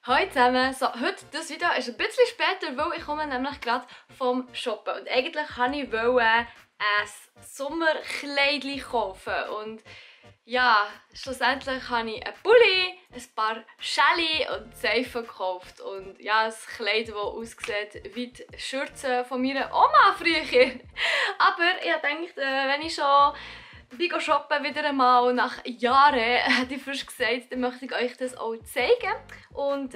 Hallo zusammen! So, heute das Video ist ein bisschen später, weil ich komme nämlich gerade vom Shoppen. Und eigentlich wollte ich ein Sommerkleidchen kaufen. Und ja, schlussendlich habe ich einen Pulli, ein paar Schälli und Seifen gekauft. Und ja, ein Kleid, das aussieht wie die Schürze von meiner Oma früher. Aber ich dachte, wenn ich schon shoppen wieder einmal nach Jahren, hätte ich frisch gesagt, dann möchte ich euch das auch zeigen. Und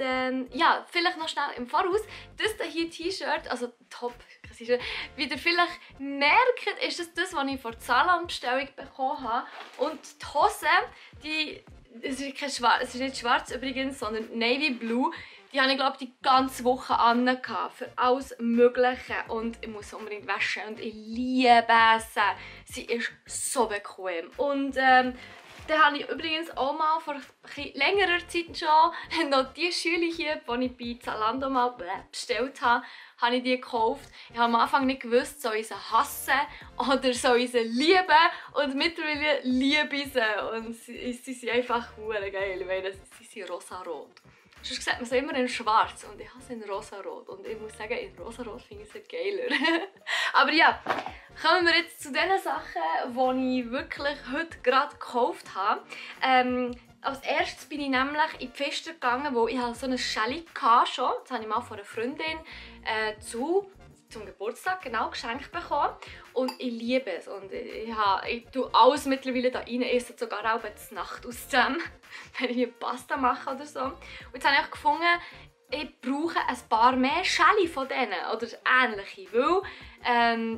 ja, vielleicht noch schnell im Voraus, das hier T-Shirt, also Top, wie ihr vielleicht merkt, ist das, was ich vor der Zalando-Bestellung bekommen habe. Und die Hose, es ist nicht schwarz übrigens, sondern Navy Blue. Die habe ich, glaube ich, die ganze Woche an für alles Mögliche. Und ich muss unbedingt waschen und ich liebe sie. Sie ist so bequem. Und dann habe ich übrigens auch mal vor längerer Zeit schon noch die Schüler hier, die ich bei Zalando mal bestellt habe ich die gekauft. Ich habe am Anfang nicht gewusst, soll ich sie hassen oder soll ich sie lieben. Und mittlerweile liebe ich sie. Und sie sind einfach hure geil. Ich meine, sie sind rosarot. Sonst sieht man sie immer in schwarz und ich habe sie in rosarot. Und ich muss sagen, in rosarot finde ich sie geiler. Aber ja, kommen wir jetzt zu den Sachen, die ich wirklich heute gerade gekauft habe. Als erstes bin ich nämlich in die Pfister gegangen, wo ich so eine Schelle schon. Das habe ich mal von einer Freundin zum Geburtstag genau geschenkt bekommen. Und ich liebe es. Und ich tue alles mittlerweile da rein. Ich esse sogar auch die Nacht aus dem, wenn ich Pasta mache oder so. Und jetzt habe ich gefunden, ich brauche ein paar mehr Schälli von denen oder ähnliche, weil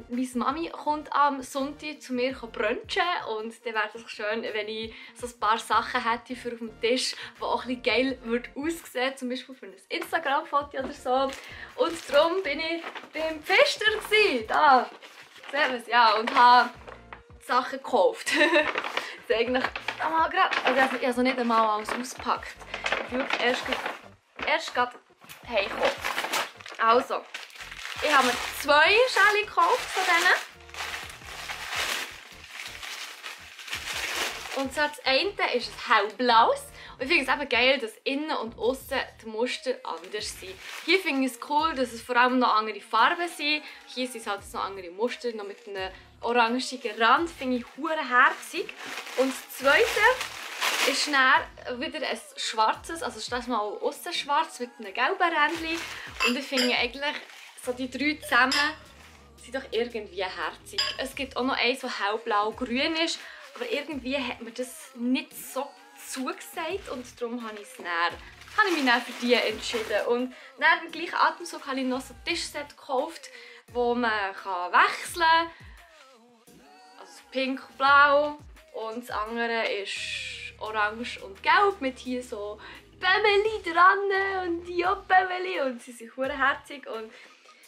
meine Mami kommt am Sonntag zu mir brunchen und dann wäre es schön, wenn ich so ein paar Sachen hätte für auf dem Tisch, die auch ein bisschen geil aussehen, zum Beispiel für ein Instagram-Foto oder so. Und darum bin ich beim Pfister da, seht ihr es, ja, und habe Sachen gekauft. Das eigentlich einmal gerade, also ich habe so nicht einmal alles ausgepackt. Ich bin wirklich erst gerade heimgekommen. Also, ich habe mir 2 Schälli gekauft von denen. Und zwar das eine ist ein hellblaues. Und ich finde es eben geil, dass innen und außen die Muster anders sind. Hier finde ich es cool, dass es vor allem noch andere Farben sind. Hier sind es halt noch andere Muster, noch mit einem orangigen Rand. Finde ich hure herzig. Und das zweite ist dann wieder ein schwarzes, also ist das mal außen schwarz mit einem gelben Rändchen. Und ich finde eigentlich, so die 3 zusammen sind doch irgendwie herzig. Es gibt auch noch eins, das hellblau-grün ist, aber irgendwie hat mir das nicht so zugesagt und darum habe ich mich dann für die entschieden. Und dann im gleichen Atemzug habe ich noch so ein Tischset gekauft, wo man wechseln kann. Also pink-blau und das andere ist orange und gelb mit hier so Bämmeli dran und die auch Bämmeli und sie sind herzig und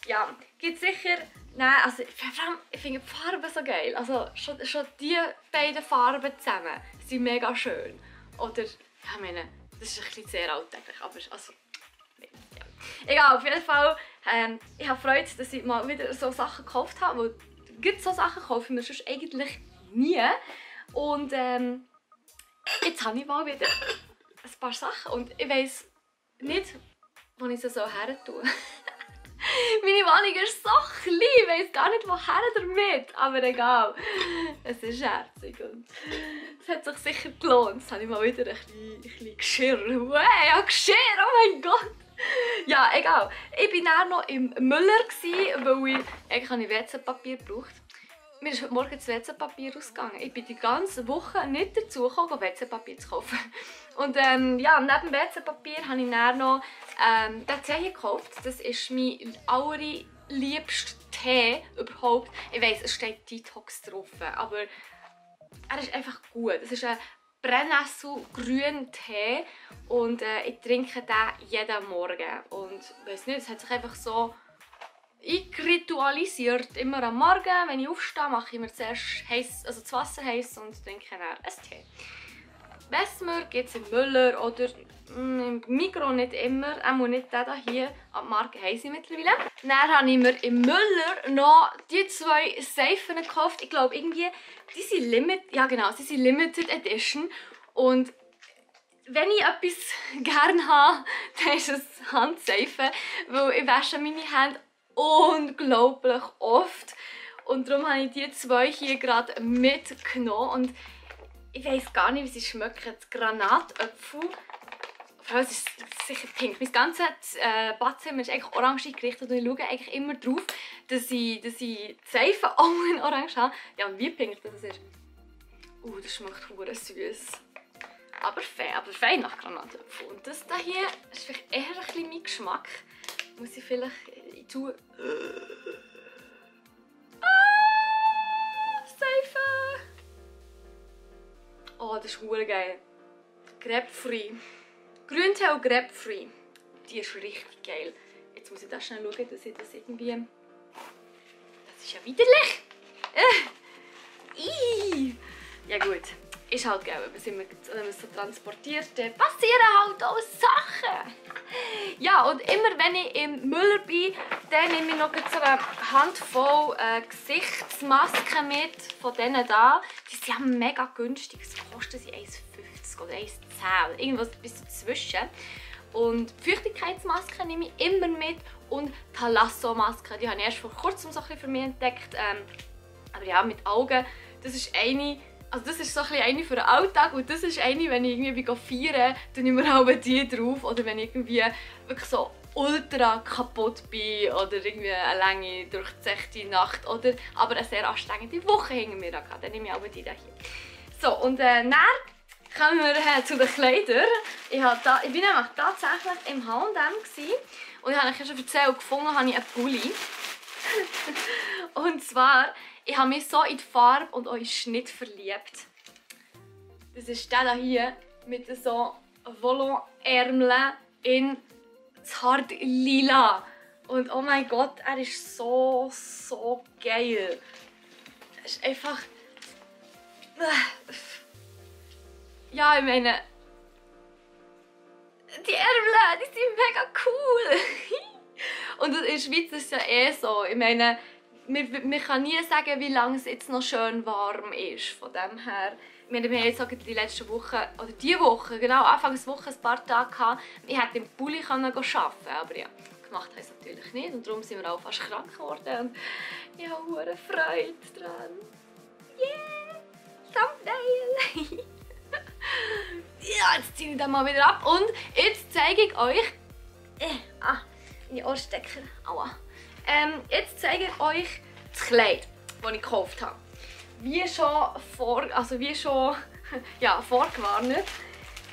ja, gibt sicher, nein, also vor allem, ich finde die Farben so geil, also schon die beiden Farben zusammen sind mega schön. Oder, ja, ich meine, das ist ein bisschen sehr alltäglich, aber also, ja. Egal, auf jeden Fall, ich habe Freude, dass ich mal wieder so Sachen gekauft habe, weil so Sachen kaufe ich mir sonst eigentlich nie. Und jetzt habe ich mal wieder ein paar Sachen und ich weiss nicht, wo ich sie so her tue. Meine Wohnung ist so klein, ich weiss gar nicht, woher damit. Aber egal, es ist herzig und es hat sich sicher gelohnt. Jetzt habe ich mal wieder ein bisschen Geschirr. Wow, ja, Geschirr, oh mein Gott! Ja, egal. Ich war dann noch im Müller, weil ich WC-Papier gebraucht. Mir ist heute Morgen das WC-Papier ausgegangen. Ich bin die ganze Woche nicht dazu gekommen, WC-Papier zu kaufen. Und ja, neben WC-Papier habe ich dann noch den Tee gekauft. Das ist mein allerliebster Tee überhaupt. Ich weiss, es steht Detox drauf, aber er ist einfach gut. Es ist ein Brennnessel-grüner Tee und ich trinke den jeden Morgen. Und ich weiss nicht, es hat sich einfach so ritualisiert. Immer am Morgen, wenn ich aufstehe, mache ich mir zuerst das Wasser heiß und trinke dann einen Tee. Bessemer gibt es im Müller oder im Migros nicht immer, auch nicht den hier, aber die Marke haben sie mittlerweile. Dann habe ich mir im Müller noch die 2 Seifen gekauft. Ich glaube irgendwie, die sind Limited Edition und wenn ich etwas gerne habe, dann ist es Handseife, weil ich wasche meine Hände unglaublich oft. Und darum habe ich die zwei hier gerade mitgenommen. Und ich weiß gar nicht, wie sie schmecken. Das Granatäpfel. Vor allem, es ist sicher pink. Mein ganzes Badzimmer ist eigentlich orange gerichtet und ich schaue eigentlich immer darauf, dass ich die Seife auch in orange habe. Ja, und wie pink das ist. Das schmeckt hure süß. Aber fein nach Granatäpfel. Und das hier ist vielleicht eher ein bisschen mein Geschmack. Muss ich vielleicht tun. Seife! Oh, das ist hure geil. Grapefruit. Grüntee und Grapefruit. Die ist richtig geil. Jetzt muss ich da schnell schauen, dass ich das irgendwie... Das ist ja widerlich! Ja gut, ist halt geil, wenn man es so transportiert, dann passieren halt auch Sachen. Ja, und immer wenn ich im Müller bin, dann nehme ich noch so eine Handvoll Gesichtsmasken mit, von denen da. Die sind ja mega günstig, das kosten sie 1,50 oder 1,10 oder irgendwas bis dazwischen. Und Feuchtigkeitsmasken nehme ich immer mit und Thalasso-Masken, die habe ich erst vor kurzem so ein bisschen für mich entdeckt. Aber ja, mit Augen, das ist eine... Also das ist so eine für den Alltag und das ist eine, wenn ich irgendwie feiern gehe, nehme ich mir die drauf. Oder wenn ich irgendwie wirklich so ultra kaputt bin oder irgendwie eine lange, durchzechte Nacht oder aber eine sehr anstrengende Woche hinter mir an, dann nehme ich auch die hier. So, und dann kommen wir zu den Kleidern. Ich war nämlich tatsächlich im H&M und ich habe euch ja schon erzählt, gefunden habe ich einen Pulli. Und zwar, ich habe mich so in die Farbe und auch in den Schnitt verliebt. Das ist der hier mit so Volonärmeln in zart lila. Und oh mein Gott, er ist so geil. Es ist einfach... Ja, ich meine... Die Ärmel, die sind mega cool. Und in der Schweiz ist es ja eh so. Ich meine, man kann nie sagen, wie lange es jetzt noch schön warm ist. Von dem her. Wir haben jetzt die letzten Wochen, oder diese Woche, genau, Anfangswoche ein paar Tage gehabt. Ich hätte im Pulli arbeiten können, aber ja, gemacht habe ich es natürlich nicht. Und darum sind wir auch fast krank geworden. Und ich habe hohe Freude dran. Yeah! Thumbnail! Ja, jetzt ziehe ich den mal wieder ab. Und jetzt zeige ich euch... meine Ohrstecker. Aua. Jetzt zeige ich euch das Kleid, das ich gekauft habe. Wie schon vorgewarnt,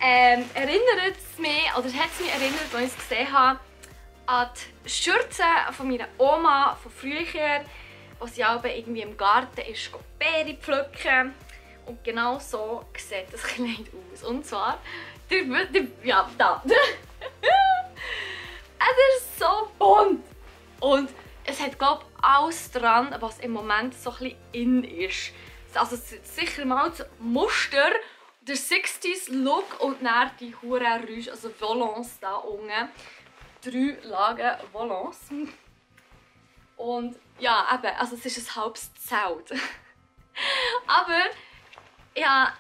erinnert es mich, oder hat es mich erinnert, als ich es gesehen habe, an die Schürze von meiner Oma von früher, wo sie auch irgendwie im Garten ist, Beeren pflücken. Und genau so sieht das Kleid aus. Und zwar, ja, da. Es ist so bunt. Und es hat, glaube ich, alles dran, was im Moment so ein bisschen in ist. Also sicher mal das Muster, der 60s Look und dann die hure Rouge, also Volants da unten. 3 Lagen Volants. Und ja, eben, also es ist ein halbes Zelt. Aber ja,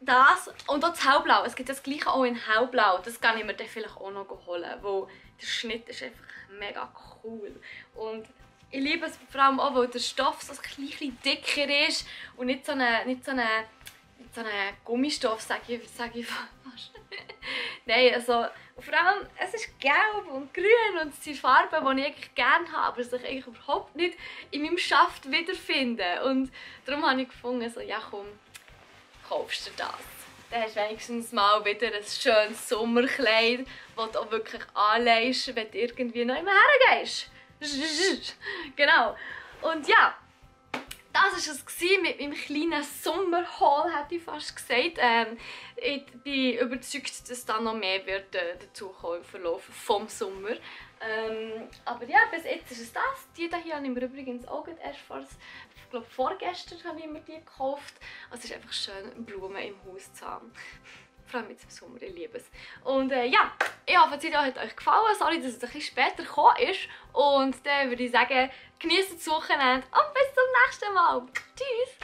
das und auch das Hellblau. Es gibt das gleiche auch in Hellblau. Das kann ich mir dann vielleicht auch noch holen, weil der Schnitt ist einfach mega cool. Und ich liebe es vor allem auch, weil der Stoff so ein bisschen dicker ist und nicht so eine Gummistoff, sage ich fast. Nein, also vor allem, es ist gelb und grün und es sind Farben, die ich eigentlich gerne habe, aber sich eigentlich überhaupt nicht in meinem Schaft wiederfinden. Und darum habe ich gefunden, so, ja komm, kaufst du das. Dann hast du wenigstens mal wieder ein schönes Sommerkleid, das du auch wirklich anlegst, wenn du irgendwie noch immer hergehst. Genau. Und ja, das war es mit meinem kleinen Sommerhaul, hätte ich fast gesagt. Ich bin überzeugt, dass da noch mehr wird dazukommen im Verlauf vom Sommer. Aber ja, bis jetzt ist es das. Die hier habe ich mir übrigens auch erst ich glaube vorgestern habe ich mir die gekauft. Also es ist einfach schön, Blumen im Haus zu haben. Vor allem jetzt im Sommer, ich liebe es. Und ja, ich hoffe, das Video hat euch gefallen. Sorry, dass es ein bisschen später gekommen ist. Und dann würde ich sagen, genießt das Wochenende und bis zum nächsten Mal. Tschüss!